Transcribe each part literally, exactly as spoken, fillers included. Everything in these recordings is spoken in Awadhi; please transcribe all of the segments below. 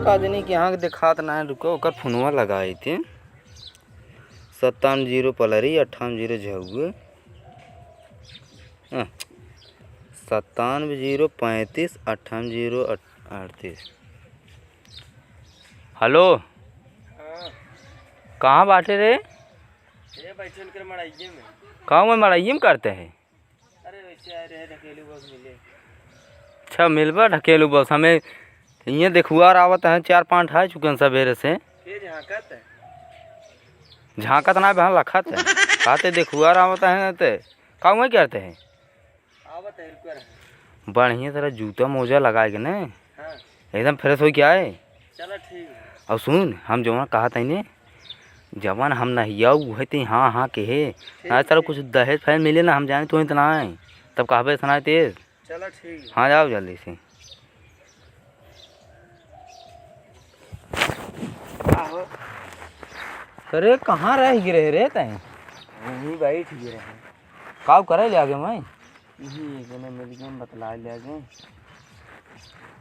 का जनी कि यहाँ के देखात ना है, रुको, ओकर फोनवा लगाई थे। सत्तावन जीरो पलरी, अट्ठावन जीरो झउए। हाँ, सत्तावन जीरो पैंतीस, अट्ठावन जीरो अड़तीस। हेलो, हाँ। कहाँ बाटे रे? ये बैठल कर मड़ाइये में। कहाँ में मड़ाइये में करते हैं? अरे, वैसे आए रहे, ढकेलू बस मिले। अच्छा, मिलबा ढकेलू बस। हमें इहें देखुआर आवत हैं, चार पाँच ठा चुकन सबेरे से। के झांकत है? झांकत ना, बहन लखत है। कहते देखुआर आवत हैं, ते का हुआ करते हैं? आवत है, रुको रहे। बढ़िया तरह जूता मोजा लगाए के ने। हाँ। एकदम fresh होइके आए। चला ठीक है। और सुन, हम जवन कहत हई ने, जवन हम नहिया उहे ते हाँ हाँ के हे। ठीक, ना चलो ठीक। कुछ दहेज फहेज मिले ना, हम जाने तू इतना आए, तब कहबे इतना आए तेज। चला ठीक है। हाँ, जाओ जल्दी से। आहो। अरे, कहाँ रह गिरे रे तैं? वहीं बैठ गिरे हैं। काऊ करे ले आगे मैं? यही एक जने मिल गए, बतला ले आगे।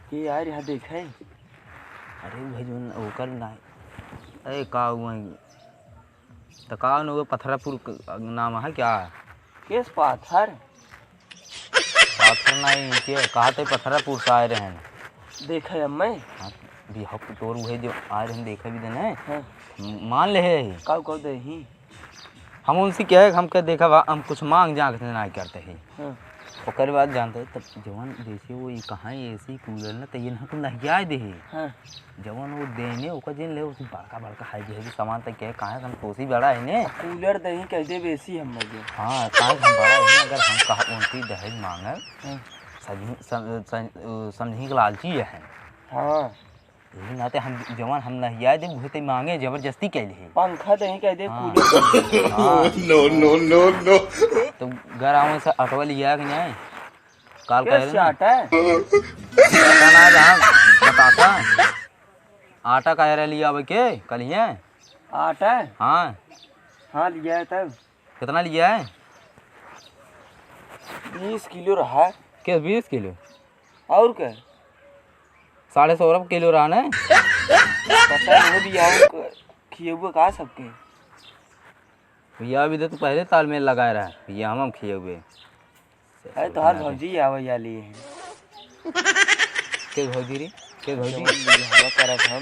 कि यार, यहाँ देखे। अरे भाई, जोन ओकर ना, अरे, का हुआ? त का न, वो पथरापुर क-, नाम है क्या? केस पाथर? पाथर नहीं, के कहा थे पथरापुर से आए रहन। देखे अब मैं। हाँ, बिहाव के तोर उहे जो आए रहन, देखे भी देने। हाँ। म-, मान ले है। काऊ काऊ दे ही? हम उनसे कहे, हम कह देखा बा, हम कुछ मांग जांग के ना करते हैं। हाँ। ओकर बाद जानते हैं, तब जवन जैसे वो ये कहाँ AC cooler ना, तो ये ना कुल नहिया दे है। हाँ। जवन वो देने, ओकर जिन ले, उसी बड़का बड़का heavy heavy सामान तक के, काहे संतोषी बड़ा है ने। Cooler दही कह देब AC हम मजे। हाँ, काहे हम बड़ा है ने, अगर हम कहा उनकी दहेज मांगब, हाँ। सजनी-, सम-, सम-, समझी के लालची है। हाँ। यही नाते हम जवन हम नहिया दे, उहे ते मांगे, जबरदस्ती कह ले। पंखा दही कह देब, हाँ। Cooler दही। हाँ। No, no, no, no। तो घर आवे से अटवा लिया कि नहीं? काल के कह रहे ना। आटा है? आटा ना है, हम बतासा। आटा कह रहे लिया अब के, कल ही है। आटा है? हाँ। हाँ, लिया है तब। कितना लिया है? बीस किलो रहा है। के बीस किलो? और क्या? साढ़े सोलह किलो रहा ना? पता नहीं, बियाह खियेबो का सबके? भैया, अभी तो तू पहले तालमेल लगाए रहा, भैया, हम, हम खियेबे। अरे, तोहार भौजी आवे वाली है। के भौजी रे? के भौजी? जवन बियाहवा करब हम,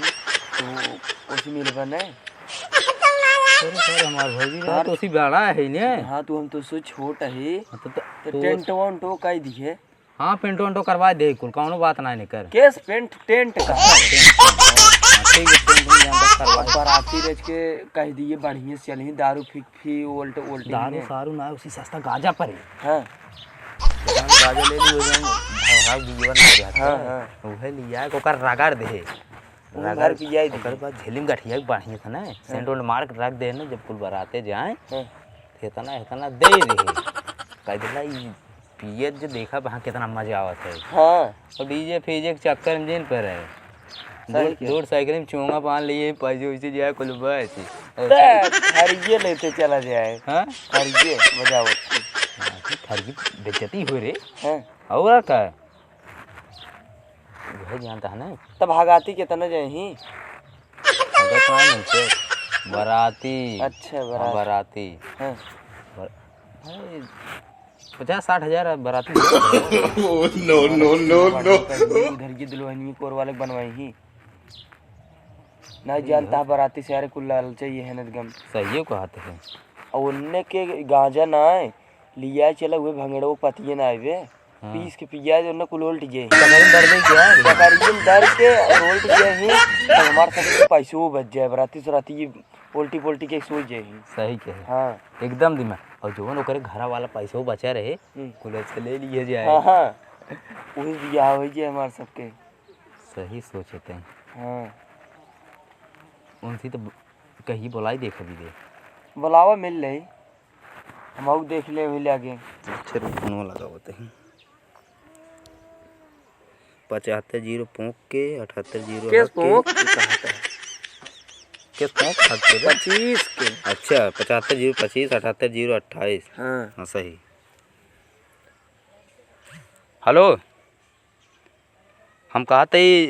तू ओसे मिलबा ने? अरे सर, हमार भौजी रहे तोहार तो उसी बड़ा है ने। हाँ, तू हम तो सो छोट है। हाँ, तो, तो, तो तो टेंट वेंट वो कह दिए। हाँ, पेंटो वेंटो करवा दे कुल, कौनो बात ना निकर। केस पेंट, टेंट का। अच्छा, टेंट, टेंट, हाँ, ठीक है, टेंट में जान बस करवा दे। बराती रच के कह दिए बढ़िया से चलही, दारू फी, फी, ओल्ट, ओल्ट दारू ही ने। सारू ना, उसी सस्ता गांजा परे। हाँ। दुकान गांजा ले ली, हो जाएंगे। भाग, भाग, जीवन आ जाता हाँ, है। हाँ। उहे लिया के ओकर रगड़ दे। ओहू रगड़, भर पियाई ओकर दे। बाद झिलिम गठिया के बढ़िया था ना, हाँ। सेंट वेंट मार के रख दे ना, जब कुल बराते जाए, हाँ। तो इतना, इतना दे दे। कह देला, ई पियत जो देखा, वहाँ कितना मजा आवत है। हाँ। और DJ फीजे के चक्कर में जिन पर है। सही दो, के। दो साइकिल में चोंगा बांध लिए, पैसे वैसे जाए, कुल बस। ते, फरिये लेते चला जाए। हाँ? फरिये बजावत। हाँ, फरिये बेइज्जती हो रे। हाँ। और का? वही जानता है ना। तब हगाती कितना जाए ही? हगात ना मिलते। बराती। अच्छा, हाँ, बराती। बराती। हाँ। बर-, भाई, पचास साठ हजार बराती। Oh, no, no, no, no। उधर ये दुल्हनिया कोर वाले बनवाई ही। ना सही जानता है। बराती से यार कुल लाल चाहिए है ना एकदम। सही कहत है। और उनने के गांजा ना है, लिया चला हुए भंगड़ो पतिये ना आवे। हाँ। पीस के पिया जो ना कुल उल्ट जाए। टकरी में दर्द ही क्या है? टकरी में दर्द के और उल्ट जाए ही, तो हमारे सब के पैसो बच जाए, बराती से राती ये उल्टी पुल्टी के सोच जाए ही। सही कहे। हाँ। एकदम दिमाग। और जवन ओकरे घरा वाला पैसो बचा रहे, हम्म। कुल से ले लिए जाए। हाँ, हाँ। वही बियाह हो जाए हमारे सबके। सही सोचे ते। हाँ। उनसे तो ब-, कहीं बुलाई देख भी दे। बुलावा मिल ले। हम आऊ देख ले वही ले आगे। अच्छा, रुक, फोनवा लगावत हैं। पचहत्तर जीरो पोंक के, अठहत्तर जीरो केस हक के। पोंक? केस पोंक हक के रे? पच्चीस के। अच्छा, पचहत्तर जीरो पच्चीस, अठहत्तर जीरो अट्ठाईस। हाँ। हाँ, सही। हेलो। हम कहत हई,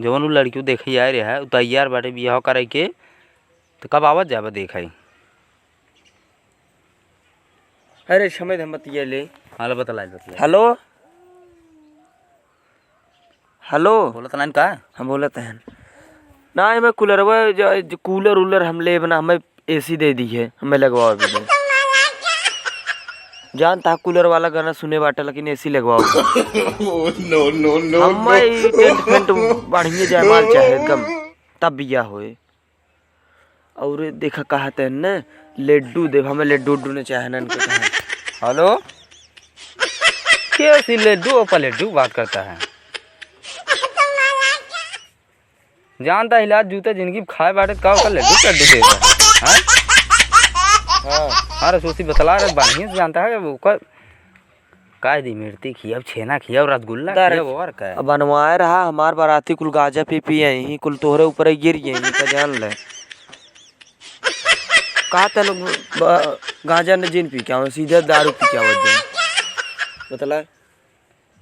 जवन उ लड़कियो देखे आए रहे है, उ तैयार बाटे बियाह करे के, तो कब आवत जाबे देखे? अरे समय दे, हम बतिया ले। हाँ, लो, बतला, बतला। हेलो, हेलो। बोलत नाइन का? हम बोलत हैं। ना, हमें कूलरवा, जो, जो कूलर उलर हम लेब ना, हमें एसी दे दी है, हमें लगवाओ भी दे। जानता है कूलर वाला गाना सुने बाटे, लेकिन एसी लगवाओ। Oh, no, no, no, हम no। ई टेंट फेंट बढ़िए जाए, माल चाहे एकदम, तब बिया होए। और देखा, कहते हैं न, लड्डू देव, हमें लड्डू उड्डू न चाहे न इनके कहा। हेलो, के सी लड्डू और पलड्डू बात करता है? जानता हिला जूते जिंदगी खाए बाटे, का ओकर लड्डू लड्डू देता है? हाँ? हाँ। अरे सोची बतला रहे, बढ़िया से जानता है ओकर। का दी मिर्ची खियाब, छेना खियाब, रसगुल्ला दार खियाब, और का? अब बनवाए रहा, हमार बाराती कुल गांजा पी पी आई ही, कुल तोहरे ऊपर गिर गई ही, तो जान ले। का तन ब-, गांजा न जिन पी के आवे, सीधे दारू पी के आवत जाए। बतला।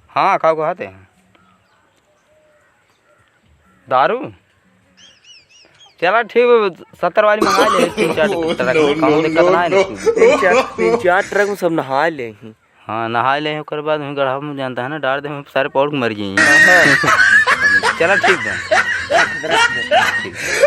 हाँ, का कहते हैं? दारू? चला ठीक बा, सत्तर वाली मंगा ले, तीन चार ट्रक में, कौनो दिक्कत ना है ना। तीन चार, तीन चार ट्रक में सब नहा ले ही। हाँ, नहा ले ही, ओकर बाद वहीं गढ़ा में जानता है ना, डार दे, हम सारे पौड़ के मर जाइए। चला ठीक बा। ठीक।